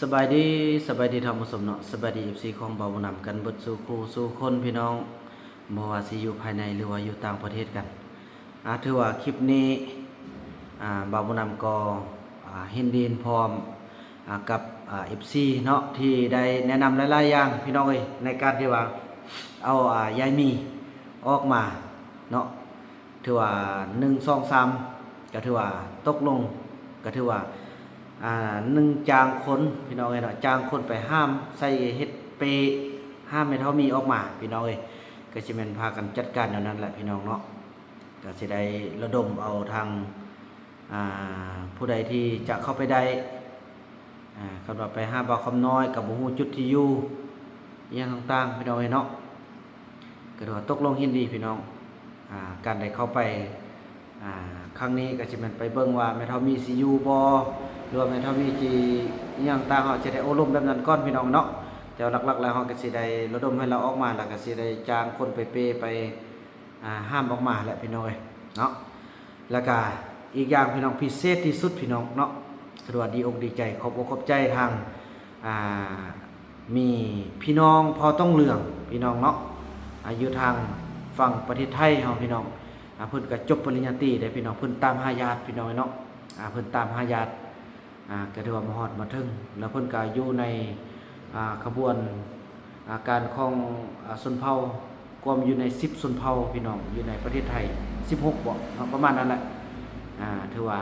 ສະບາຍດີ, ສະບາຍດີທ່ານຜູ້ຊົມເນາະ, ສະບາຍດີ ເອັຟຊີ ຂອງບ່າວບຸນນຳກັນເບິດສູ່ຄູ່ສູ່ຄົນພີ່ນ້ອງ, ບໍ່ວ່າຊິຢູ່ພາຍໃນ ຫຼືວ່າຢູ່ຕ່າງປະເທດກັນ. ອາ ຖືວ່າຄລິບນີ້ ອາ ບ່າວບຸນນຳກໍ ອາ ເຫັນດີເຫັນພ້ອມ ອາ ກັບ ອາ ເອັຟຊີເນາະ ທີ່ໄດ້ແນະນຳຫຼາຍໆຢ່າງພີ່ນ້ອງເອີຍ, ໃນການທີ່ວ່າເອົາ ອາ ຢາຍໝີ່ອອກມາເນາະ. ຖືວ່າ ໜຶ່ງ ສອງ ສາມ ກໍຖືວ່າຕົກລົງ, ກໍຖືວ່າ ອາ ໜຶ່ງ ຈ້າງຄົນພີ່ນ້ອງເອີຍເນາະ, ຈ້າງຄົນໄປຫ້າມ ໃສ່ເຮັດເປຫ້າມແມ່ເຖົ້າໝີ່ອອກມາພີ່ນ້ອງເອີຍ. ກໍຊິແມ່ນພາກັນຈັດການແນວນັ້ນແຫຼະພີ່ນ້ອງເນາະ, ກໍຊິໄດ້ລະດົມເອົາທາງ ອາ ຜູ້ໃດທີ່ຈະເຂົ້າໄປໄດ້ ອາ ຄັນວ່າໄປຫາບ່າວຄຳນ້ອຍກໍບໍ່ຮູ້ຈຸດທີ່ຢູ່ ອີ່ຫຍັງຕ່າງໆ ພີ່ນ້ອງເອີຍເນາະ, ກໍຖືວ່າຕົກລົງເຫັນດີພີ່ນ້ອງ. ອາ ການໄດ້ເຂົ້າໄປ ອາ ຄັ້ງນີ້ກໍຊິແມ່ນໄປເບິ່ງວ່າແມ່ເຖົ້າໝີ່ຊິຢູ່ບໍ່ ຫຼືວ່າແມ່ເຖົ້າໝີ່ຊິອີ່ຫຍັງຕ່າງ, ເຮົາຈະໄດ້ໂອ້ລົມແບບນັ້ນກ່ອນພີ່ນ້ອງເນາະ. ແຕ່ວ່າຫຼັກໆແລ້ວເຮົາກໍຊິໄດ້ລະດົມໃຫ້ລາວອອກມາ ແລ້ວກໍຊິໄດ້ຈ້າງຄົນໄປເປໄປ ອາ ຫ້າມອອກມາແຫຼະພີ່ນ້ອງເອີຍເນາະ. ແລ້ວກະອີກຢ່າງພີ່ນ້ອງ ພິເສດທີ່ສຸດພີ່ນ້ອງເນາະ, ຖືວ່າດີອົກດີໃຈ ຂອບອົກຂອບໃຈທາງ ອາ ມີພີ່ນ້ອງເຜົ່າຕົງເຫຼືອງພີ່ນ້ອງເນາະ, ອາ ຢູ່ທາງຝັ່ງປະເທດໄທເຮົາພີ່ນ້ອງ. ອາ ເພິ່ນກະຈົບປະລິນຍາຕີໄດ້ພີ່ນ້ອງ, ເພິ່ນຕາມຫາຍາດພີ່ນ້ອງເນາະ, ອາ ເພິ່ນຕາມຫາຍາດ ອາ ກະຖືວ່າມາຮອດມາເຖິງ ແລ້ວເພິ່ນກະຢູ່ໃນ ອາ ຂະບວນ ອາ ການຂອງ ອາ ຊົນເຜົ່າ ກວມຢູ່ໃນສິບຊົນເຜົ່າພີ່ນ້ອງ ຢູ່ໃນປະເທດໄທ ສິບຫົກເບາະເນາະ ປະມານນັ້ນແຫຼະ. ອາ ຖືວ່າ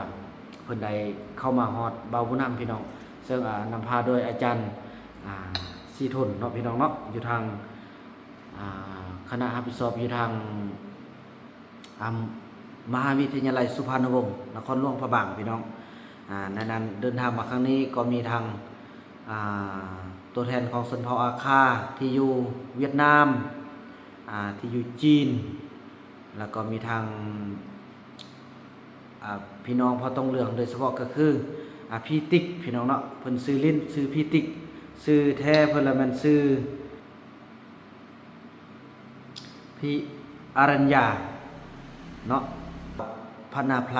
ເພິ່ນໄດ້ເຂົ້າມາຮອດບ່າວບຸນນຳພີ່ນ້ອງ, ເຊິ່ງ ອາ ນຳພາໂດຍອາຈານ ອາ ສີທົນເນາະພີ່ນ້ອງເນາະ, ຢູ່ທາງ ອາ ຄະນະຮັບຜິດຊອບຢູ່ທາງ ອາ ມະຫາວິທະຍາໄລສຸພານຸວົງ ນະຄອນຫຼວງພະບາງພີ່ນ້ອງ. ອາ ໃນນັ້ນເດີນທາງມາຄັ້ງນີ້ກໍມີທັງ ອາ ຕົວແທນຂອງຊົນເຜົ່າອາຄາທີ່ຢູ່ຫວຽດນາມ ອາ ທີ່ຢູ່ຈີນ, ແລ້ວກໍມີທັງ ອາ ພີ່ນ້ອງເຜົ່າຕົງເຫຼືອງ ໂດຍສະເພາະກໍຄື ອາ ພີ່ຕິກພີ່ນ້ອງເນາະ, ເພິ່ນຊື່ຫຼິ້ນຊື່ພີ່ຕິກ, ຊື່ແທ້ເພິ່ນລະແມ່ນຊື່ ພິອາຣັນຍາເນາະ ພະນາໄພ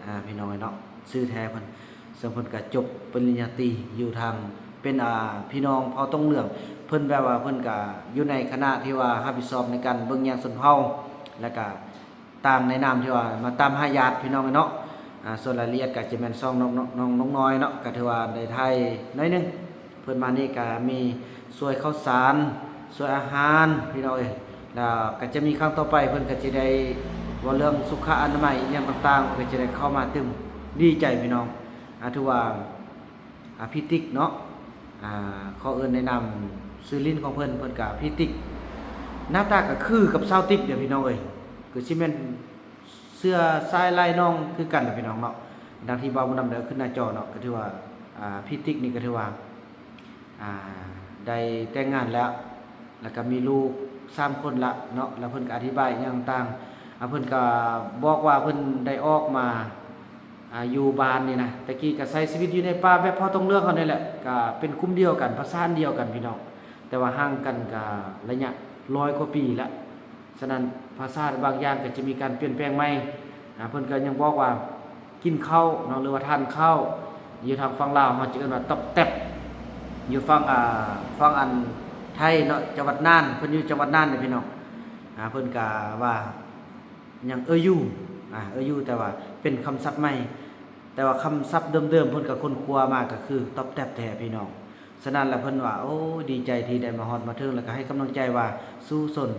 ອາ ພີ່ນ້ອງເອີຍເນາະ, ຊື່ແທ້ເພິ່ນ ເຊິ່ງເພິ່ນກະຈົບປະລິນຍາຕີຢູ່ທາງ ເປັນ ອາ ພີ່ນ້ອງເຜົ່າຕົງເຫຼືອງ. ເພິ່ນແບບວ່າເພິ່ນກະຢູ່ໃນຄະນະທີ່ວ່າຮັບຜິດຊອບໃນການເບິ່ງແຍງຊົນເຜົ່າ ແລ້ວກະ ຕ່າງໃນນາມທີ່ວ່າມາຕາມຫາຍາດພີ່ນ້ອງເນາະ. ອາ ສ່ວນລາຍລະອຽດກໍຈະແມ່ນຊ່ອງນ້ອງ ນ້ອງ ນ້ອງນ້ອຍເນາະ, ກໍຖືວ່າໄດ້ຖ່າຍໜ້ອຍໜຶ່ງ. ເພິ່ນມານີ້ກໍມີຊ່ວຍເຂົ້າສານ ຊ່ວຍອາຫານພີ່ນ້ອງເອີຍ, ແລ້ວກໍຈະມີຄັ້ງຕໍ່ໄປ ເພິ່ນກໍຈະໄດ້ເວົ້າເລື່ອງສຸຂະອະນາໄມອີ່ຫຍັງຕ່າງໆ, ເພິ່ນກໍຈະໄດ້ເຂົ້າມາຕື່ມ. ດີໃຈພີ່ນ້ອງ. ອາ ຖືວ່າ ອາ ພີ່ຕິກເນາະ, ອາ ຂໍເອີ້ນແນະນຳຊື່ຫຼິ້ນຂອງເພິ່ນ, ເພິ່ນກະພີ່ຕິກ, ໜ້າຕາກະຄືກັບຊາວຕິກເດ້ພີ່ນ້ອງເອີຍ, ຄືຊິແມ່ນເຊື້ອຊາຍລາຍນ້ອງຄືກັນລະພີ່ນ້ອງເນາະ. ດັ່ງທີ່ບ່າວບຸນນຳໄດ້ເອົາຂຶ້ນໜ້າຈໍເນາະ, ກະຖືວ່າ ອາ ພີ່ຕິກນີ້ກະຖືວ່າ ອາ ໄດ້ແຕ່ງງານແລ້ວ ແລ້ວກະມີລູກສາມຄົນລະເນາະ, ແລ້ວເພິ່ນກະອະທິບາຍຫຍັງຕ່າງ, ອາ ເພິ່ນກະບອກວ່າເພິ່ນໄດ້ອອກມາ ອາ ຢູ່ບ້ານນີ້ນະ, ແຕ່ກີ້ກະໃຊ້ຊີວິດຢູ່ໃນປ່າແບບເຜົ່າຕົງເຫຼືອງເຮົານີ້ແຫຼະ, ກະເປັນກຸ່ມດຽວກັນ ພາສາດຽວກັນພີ່ນ້ອງ, ແຕ່ວ່າຫ່າງກັນກະໄລຍະຮ້ອຍກວ່າປີລະ. ສະນັ້ນພາສາບາງຢ່າງກໍຈະມີການປ່ຽນແປງໃໝ່. ອາ ເພິ່ນກໍຍັງບອກວ່າ ກິນເຂົ້າເນາະ ຫຼືວ່າທານເຂົ້າ, ຢູ່ທາງຝັ່ງລາວເຮົາຈະເອີ້ນວ່າຕອບແຕັບ, ຢູ່ຝັ່ງ ອາ ຝັ່ງອັນໄທເນາະ ຈັງຫວັດນ່ານ, ເພິ່ນຢູ່ຈັງຫວັດນ່ານເດ້ພີ່ນ້ອງ. ອາ ເພິ່ນກໍວ່າຫຍັງ ເອີຢູ່ ອາ ເອີຢູ່ ແຕ່ວ່າເປັນຄຳສັບໃໝ່, ແຕ່ວ່າຄຳສັບເດີມໆ ເພິ່ນກໍຄົ້ນຄວ້າມາກໍຄືຕອບແຕັບແທ້ພີ່ນ້ອງ. ສະນັ້ນລະເພິ່ນວ່າ ໂອ້ ດີໃຈທີ່ໄດ້ມາຮອດມາເຖິງ ແລ້ວກໍໃຫ້ກຳລັງໃຈວ່າສູ້ຊົນ.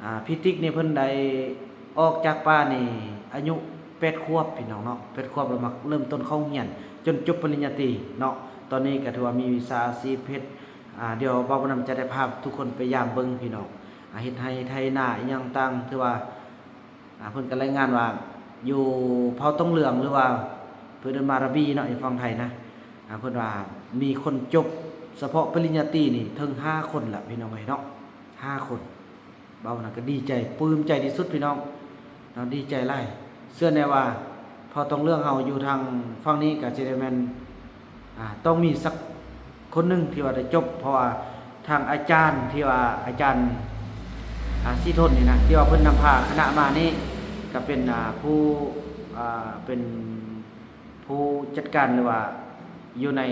ອາ ພີ່ຕິກນີ້ເພິ່ນໄດ້ອອກຈາກປ່ານີ້ອາຍຸແປດຂວບພີ່ນ້ອງເນາະ, ແປດຂວບລະມາເລີ່ມຕົ້ນເຂົ້າໂຮງຮຽນຈົນຈົບປະລິນຍາຕີເນາະ. ຕອນນີ້ກໍຖືວ່າມີວິຊາອາຊີບເຮັດ, ອາ ດຽວບ່າວບຸນນຳຈະໄດ້ພາທຸກຄົນໄປຢາມເບິ່ງພີ່ນ້ອງ, ອາ ເຮັດໄຮ່ໄຖນາອີ່ຫຍັງຕ່າງ, ຖືວ່າ ອາ ເພິ່ນກໍລາຍງານວ່າຢູ່ເຜົ່າຕົງເຫຼືອງ ຫຼືວ່າເພິ່ນເອີ້ນວ່າລະບີເນາະ ຢູ່ຝັ່ງໄທນະ, ອາ ເພິ່ນວ່າມີຄົນຈົບສະເພາະປະລິນຍາຕີນີ້ເຖິງຫ້າຄົນລະພີ່ນ້ອງເອີຍເນາະ, ຫ້າຄົນ. ເວົ້ານັ້ນກໍດີໃຈ ປຶ້ມໃຈທີ່ສຸດພີ່ນ້ອງເນາະ, ດີໃຈຫຼາຍ. ເຊື່ອແນ່ວ່າເຜົ່າຕົງເຫຼືອງເຮົາຢູ່ທາງຝັ່ງນີ້ກໍຊິໄດ້ແມ່ນ ອາ ຕ້ອງມີສັກຄົນໜຶ່ງທີ່ວ່າໄດ້ຈົບ, ເພາະວ່າທາງອາຈານທີ່ວ່າອາຈານ ອາ ສີທົນນີ້ນະ ທີ່ວ່າເພິ່ນນຳພາຄະນະມານີ້ ກໍເປັນ ອາ ຜູ້ ອາ ເປັນຜູ້ຈັດການ ຫຼືວ່າຢູ່ໃນ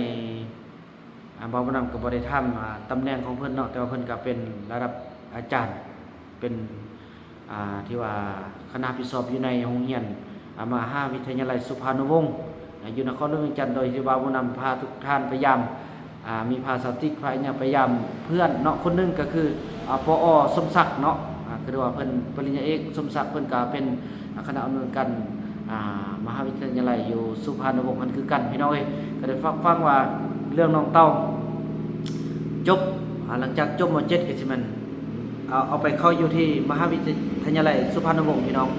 ອ່າ ບ່າວບຸນນຳກໍບໍ່ໄດ້ຖາມ ອ່າ ຕຳແໜ່ງຂອງເພິ່ນເນາະ, ແຕ່ວ່າເພິ່ນກໍເປັນລະດັບອາຈານ ເປັນ ອ່າ ທີ່ວ່າຄະນະຮັບຜິດຊອບຢູ່ໃນໂຮງຮຽນ ອ່າ ມະຫາວິທະຍາໄລສຸພານຸວົງ ອ່າ ຢູ່ນະຄອນຫຼວງວຽງຈັນ, ໂດຍທີ່ບ່າວບຸນນຳພາທຸກທ່ານໄປຢາມ ອ່າ ມີພາສາວຕິກ ພາອີ່ຫຍັງໄປຢາມເພື່ອນເນາະ, ຄົນໜຶ່ງກໍຄື ອ່າ ປອ ສົມສັກເນາະ, ອ່າ ຄືວ່າເພິ່ນປະລິນຍາເອກ ສົມສັກ ເພິ່ນກໍເປັນ ອ່າ ຄະນະອຳນວຍການ ອ່າ ມະຫາວິທະຍາໄລຢູ່ສຸພານຸວົງຫັ້ນຄືກັນ ພີ່ນ້ອງເອີຍ. ກໍໄດ້ຝາກຝັງວ່າເລື່ອງນ້ອງເຕົ້າຈົບ ອ່າ ຫຼັງຈາກຈົບ ມ.ເຈັດ ກໍຊິແມ່ນ ເອົາ ເອົາໄປເຂົ້າຢູ່ທີ່ມະຫາວິທະຍາໄລສຸພານຸວົງ ພີ່ນ້ອງ.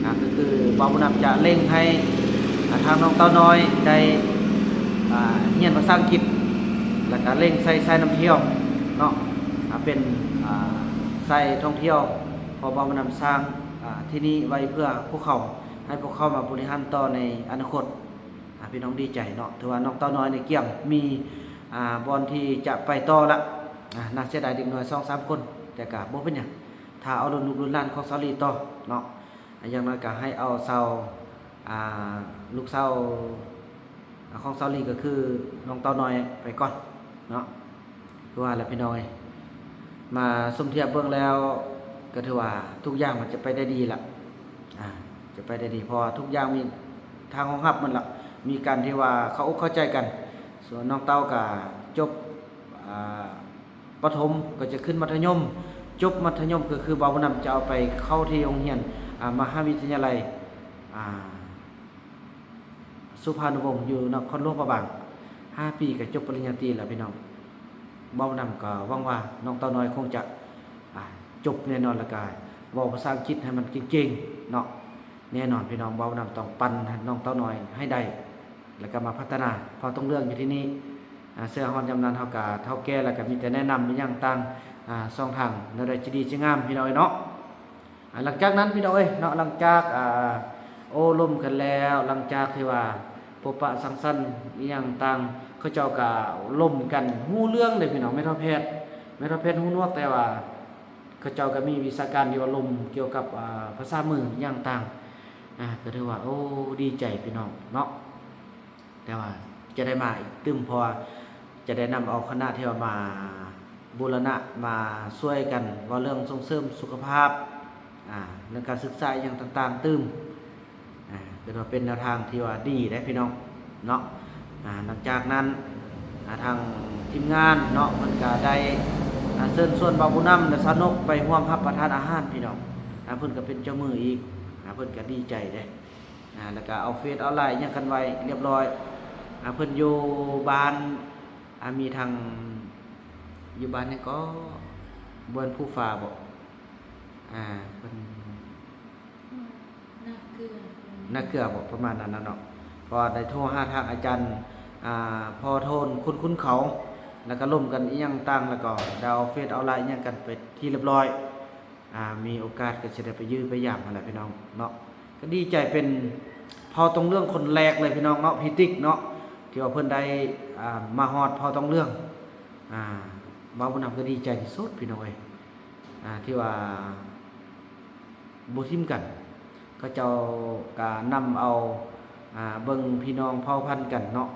ອ່າ ກໍຄືບ່າວບຸນນຳຈະເລັ່ງໃຫ້ ອ່າ ທາງນ້ອງເຕົ້ານ້ອຍໄດ້ ອ່າ ຮຽນພາສາອັງກິດ ແລ້ວກໍເລັ່ງໃສ່ສາຍນຳທ່ຽວເນາະ, ອ່າ ເປັນ ອ່າ ສາຍທ່ອງທ່ຽວ ເພາະບ່າວບຸນນຳສ້າງ ອ່າ ທີ່ນີ້ໄວ້ເພື່ອພວກເຂົາ ໃຫ້ພວກເຂົາມາບໍລິຫານຕໍ່ໃນອະນາຄົດ. ອ່າ ພີ່ນ້ອງດີໃຈເນາະ, ຖືວ່ານ້ອງເຕົ້ານ້ອຍນີ້ກຽມມີ ອ່າ ບ່ອນທີ່ຈະໄປຕໍ່ລະ. ອ່າ ໜ້າເສຍດາຍເດັກນ້ອຍສອງສາມຄົນ, ແຕ່ກະບໍ່ເປັນຫຍັງ ຖ້າເອົາລຸ້ນລູກລຸ້ນຫຼານຂອງສາວລີຕໍ່ເນາະ. ອ່າ ຢ່າງໜ້ອຍກະໃຫ້ເອົາຊາວ ອ່າ ລູກສາວ ອ່າ ຂອງສາວລີກໍຄືນ້ອງເຕົ້ານ້ອຍໄປກ່ອນເນາະ. ຄືວ່າແຫຼະພີ່ນ້ອງເອີຍ, ມາສົມທຽບເບິ່ງແລ້ວກໍຖືວ່າທຸກຢ່າງມັນຈະໄປໄດ້ດີລະ ອ່າ ຈະໄປໄດ້ດີ ເພາະວ່າທຸກຢ່າງມີທາງຮອງຮັບໝົດລະ, ມີການທີ່ວ່າເຂົ້າອົກເຂົ້າໃຈກັນ. ສ່ວນນ້ອງເຕົ້າກໍຈົບ ອ່າ ປະຖົມ ກໍຈະຂຶ້ນມັດທະຍົມ, ຈົບມັດທະຍົມກໍຄືບ່າວບຸນນຳຈະເອົາໄປເຂົ້າທີ່ໂຮງຮຽນ ອ່າ ມະຫາວິທະຍາໄລ ອ່າ ສຸພານຸວົງ ຢູ່ນະຄອນຫຼວງພະບາງ. ຫ້າປີກໍຈົບປະລິນຍາຕີແລ້ວພີ່ນ້ອງ. ເວົ້ານຳກໍຫວັງວ່ານ້ອງເຕົ້ານ້ອຍຄົງຈະ ອ່າ ຈົບແນ່ນອນ ແລ້ວກໍເວົ້າພາສາອັງກິດໃຫ້ມັນເກັ່ງໆເນາະ. ແນ່ນອນພີ່ນ້ອງ, ເວົ້ານຳຕ້ອງປັ່ນໃຫ້ນ້ອງເຕົ້ານ້ອຍໃຫ້ໄດ້ ແລ້ວກໍມາພັດທະນາ ເພາະຕ້ອງເລື່ອງຢູ່ທີ່ນີ້. ອ່າ ເຊື່ອຮອດຍາມນັ້ນເຮົາກໍເຖົ້າແກ່ ແລ້ວກໍມີແຕ່ແນະນຳອີ່ຫຍັງຕ່າງ ອ່າ ຊ່ອງທາງແນວໃດຈະດີຈະງາມ ພີ່ນ້ອງເອີຍເນາະ. ອ່າ ຫຼັງຈາກນັ້ນພີ່ນ້ອງເອີຍເນາະ, ຫຼັງຈາກ ອ່າ ໂອ້ລົມກັນແລ້ວ ຫຼັງຈາກທີ່ວ່າພົບປະສັງສັນອີ່ຫຍັງຕ່າງ ເຂົາເຈົ້າກໍລົມກັນຮູ້ເລື່ອງເດ້ພີ່ນ້ອງ. ແມ່ເຖົ້າແພດ ແມ່ເຖົ້າແພດຫູໜວກ, ແຕ່ວ່າເຂົາເຈົ້າກໍມີວິຊາການທີ່ວ່າລົມກ່ຽວກັບ ອ່າ ພາສາມືອີ່ຫຍັງຕ່າງ. ອ່າ ກໍຖືວ່າ ໂອ້ ດີໃຈພີ່ນ້ອງເນາະ. ແຕ່ວ່າຈະໄດ້ມາອີກຕື່ມ ເພາະວ່າຈະໄດ້ນຳເອົາຄະນະທີ່ວ່າມາບູລະນະ ມາຊ່ວຍກັນເວົ້າເລື່ອງສົ່ງເສີມສຸຂະພາບ ອ່າ ເລື່ອງການສຶກສາອີ່ຫຍັງຕ່າງໆຕື່ມ. ອ່າ ກໍຖືວ່າເປັນແນວທາງທີ່ວ່າດີເດ້ພີ່ນ້ອງເນາະ. ອ່າ ຫຼັງຈາກນັ້ນ ອ່າ ທາງທີມງານເນາະ ເພິ່ນກໍໄດ້ ອ່າ ເຊີນຊວນບ່າວບຸນນຳ ແລະ ສາວນົກໄປຮ່ວມຮັບປະທານອາຫານພີ່ນ້ອງ. ອ່າ ເພິ່ນກໍເປັນເຈົ້າມືອີກ ອ່າ ເພິ່ນກໍດີໃຈເດ້. ອ່າ ແລ້ວກໍເອົາເຟສເອົາໄລນ໌ຫຍັງກັນໄວ້ລຽບຮ້ອຍ. ອ່າ ເພິ່ນຢູ່ບ້ານ ອ່າ ມີທາງ ຢູ່ບ້ານຫຍັງເກາະ ບ່ອນພູຟ້າບໍ? ອ່າ ເພິ່ນ ນາເກືອ ນາເກືອບໍ ປະມານນັ້ນນະເນາະ. ເພາະວ່າໄດ້ໂທຫາທາງອາຈານ ອ່າ ພໍ່ໂທນ ຄຸນ ຄຸນເຂົາ ແລ້ວກໍລົມກັນອີ່ຫຍັງຕ່າງ ແລ້ວກໍໄດ້ເອົາເຟສເອົາໄລນ໌ຫຍັງກັນໄປທີ່ລຽບຮ້ອຍ. ອ່າ ມີໂອກາດກໍຊິໄດ້ໄປຢ້ຽມໄປຢາມຫັ້ນແຫຼະພີ່ນ້ອງເນາະ. ກໍດີໃຈເປັນເຜົ່າຕົງເຫຼືອງຄົນແລກເລີຍພີ່ນ້ອງເນາະ, ພີ່ຕິກເນາະ ທີ່ວ່າເພິ່ນໄດ້ ອ່າ ມາຮອດເຜົ່າຕົງເຫຼືອງ. ອ່າ ບ່າວບຸນນຳກໍດີໃຈທີ່ສຸດພີ່ນ້ອງເອີຍ ອ່າ ທີ່ວ່າບໍ່ຖິ້ມກັນ. ເຂົາເຈົ້າກໍນຳເອົາ ອ່າ ເບິ່ງພີ່ນ້ອງເຜົ່າພັນກັນເນາະ,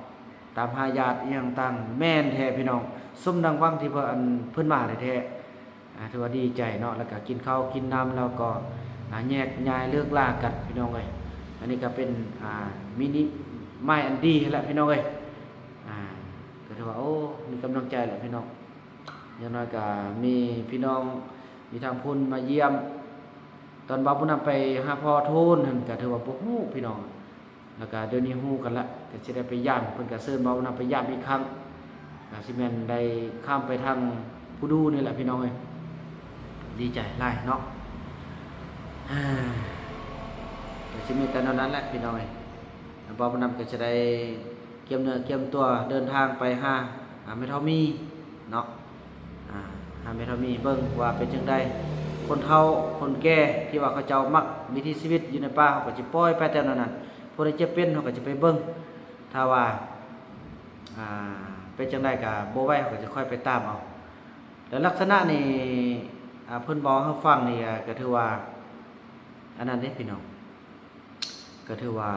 ຕາມຫາຍາດອີ່ຫຍັງຕ່າງ. ແມ່ນແທ້ພີ່ນ້ອງ, ສົມດັ່ງຫວັງທີ່ເພິ່ນ ອັນ ເພິ່ນມາແທ້ໆ. ອ່າ ຖືວ່າດີໃຈເນາະ, ແລ້ວກະກິນເຂົ້າກິນນ້ຳ ແລ້ວກໍ ອ່າ ແຍກຍ້າຍເລີກລາກັນພີ່ນ້ອງເອີຍ. ອັນນີ້ກໍເປັນ ອ່າ ນິມິດໝາຍອັນດີຫັ້ນແຫຼະພີ່ນ້ອງເອີຍ. ອ່າ ກໍຖືວ່າ ໂອ້ ມີກຳລັງໃຈແຫຼະພີ່ນ້ອງ. ຢ່າງໜ້ອຍກໍມີພີ່ນ້ອງຢູ່ທາງພຸ້ນມາຢ້ຽມ. ຕອນບ່າວບຸນນຳໄປຫາພໍ່ໂທນຫັ້ນ ກໍຖືວ່າບໍ່ຮູ້ພີ່ນ້ອງ. ແລ້ວກະດຽວນີ້ຮູ້ກັນລະ ກະຊິໄດ້ໄປຢາມ, ເພິ່ນກະເຊີນບ່າວບຸນນຳໄປຢາມອີກຄັ້ງ. ກະຊິແມ່ນໄດ້ຂ້າມໄປທາງພູດູນີ້ແຫຼະພີ່ນ້ອງເອີຍ. ດີໃຈຫຼາຍເນາະ. ກະຊິມີແຕ່ແນວນັ້ນແຫຼະພີ່ນ້ອງເອີຍ. ບ່າວບຸນນຳກະຈະໄດ້ກຽມເນື້ອກຽມຕົວເດີນທາງໄປຫາ ອາ ແມ່ເຖົ້າມີເນາະ. ອາ ຫາແມ່ເຖົ້າມີເບິ່ງວ່າເປັນຈັ່ງໃດ. ຄົນເຖົ້າຄົນແກ່ທີ່ວ່າເຂົາເຈົ້າມັກວິຖີຊີວິດຢູ່ໃນປ່າ ເຮົາກໍຊິປ່ອຍໄປແຕ່ແນວນັ້ນ. ຜູ້ໃດເຈັບເປັນເຮົາກໍຈະໄປເບິ່ງ, ຖ້າວ່າ ອ່າ ເປັນຈັ່ງໃດກໍບໍ່ໄຫວ ເຮົາກໍຈະຄ່ອຍໄປຕາມເອົາ. ແລະ ລັກສະນະນີ້ ອ່າ ເພິ່ນເວົ້າໃຫ້ຟັງນີ້ ກໍ ກໍຖືວ່າ ອັນນັ້ນເດ້ພີ່ນ້ອງ, ກໍຖືວ່າ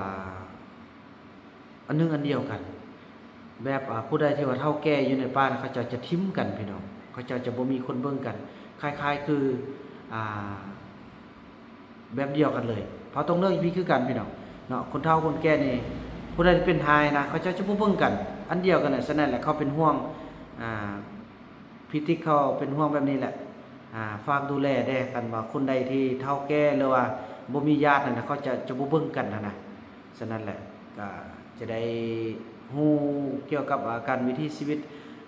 ອັນໜຶ່ງອັນດຽວກັນ. ແບບ ອ່າ ຜູ້ໃດທີ່ວ່າເຖົ້າແກ່ຢູ່ໃນປ່ານະ ເຂົາເຈົ້າຈະຖິ້ມກັນພີ່ນ້ອງ, ເຂົາເຈົ້າຈະບໍ່ມີຄົນເບິ່ງກັນ, ຄ້າຍໆຄື ອ່າ ແບບດຽວກັນເລີຍ. ເຜົ່າຕົງເລີກຢູ່ພີ້ຄືກັນພີ່ນ້ອງເນາະ, ຄົນເຖົ້າຄົນແກ່ນີ້ ຜູ້ໃດທີ່ເປັນຮ້າຍນະ ເຂົາເຈົ້າຈະບໍ່ເບິ່ງກັນ, ອັນດຽວກັນແຫຼະ. ສະນັ້ນແຫຼະ ເຂົາເປັນຫ່ວງ ອ່າ ພີ່ຕິກເຂົາເປັນຫ່ວງແບບນີ້ແຫຼະ, ອ່າ ຝາກດູແລແດ່. ຄັນວ່າຄົນໃດທີ່ເຖົ້າແກ່ ຫຼືວ່າບໍ່ມີຍາດຫັ້ນນະ ເຂົາຈະ ຈະບໍ່ເບິ່ງກັນຫັ້ນນະ. ສະນັ້ນແຫຼະ ກະຈະໄດ້ຮູ້ກ່ຽວກັບ ອ່າ ການວິຖີຊີວິດ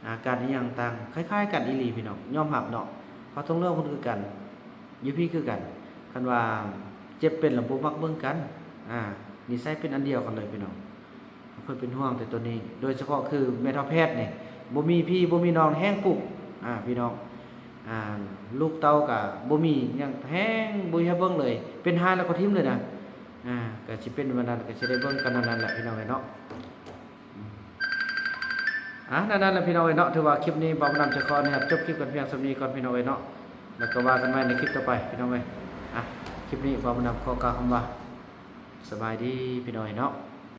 ອ່າ ການອີ່ຫຍັງຕ່າງ ຄ້າຍໆກັນອີ່ຫຼີພີ່ນ້ອງ, ຍອມຮັບເນາະ. ເຜົ່າຕົງເລີກເພິ່ນຄືກັນ ຢູ່ພີ້ຄືກັນ, ຄັນວ່າເຈັບເປັນແລ້ວບໍ່ມັກເບິ່ງກັນ, ອ່າ ນິໄສເປັນອັນດຽວກັນເລີຍພີ່ນ້ອງ. ເພິ່ນເປັນຫ່ວງແຕ່ໂຕນີ້ ໂດຍສະເພາະຄືແມ່ເຖົ້າແພດນີ້ ບໍ່ມີພີ່ບໍ່ມີນ້ອງ ແຮ່ງປຸກ ອ່າ ພີ່ນ້ອງ ອ່າ ລູກເຕົ້າກະບໍ່ມີຫຍັງ ແຮ່ງບໍ່ມີໃຫ້ເບິ່ງເລີຍ, ເປັນຮ້າຍແລ້ວກໍຖິ້ມເລີຍນະ. ອ່າ ກະຊິເປັນແບບນັ້ນ ກະຊິໄດ້ເບິ່ງກັນເທົ່ານັ້ນແຫຼະພີ່ນ້ອງເອີຍເນາະ. ອ່າ ນັ້ນແຫຼະພີ່ນ້ອງເອີຍເນາະ, ຖືວ່າຄລິບນີ້ບ່າວບຸນນຳຈະຂໍອະນຸຍາດຈົບຄລິບກັນພຽງສ່ຳນີ້ກ່ອນພີ່ນ້ອງເອີຍເນາະ, ແລ້ວກໍວ່າກັນໃໝ່ໃນຄລິບຕໍ່ໄປພີ່ນ້ອງເອີຍ. ອ່າ ຄລິບນີ້ບ່າວບຸນນຳຂໍກ່າວຄຳວ່າ ສະບາຍດີພີ່ນ້ອງເອີຍເນາະ.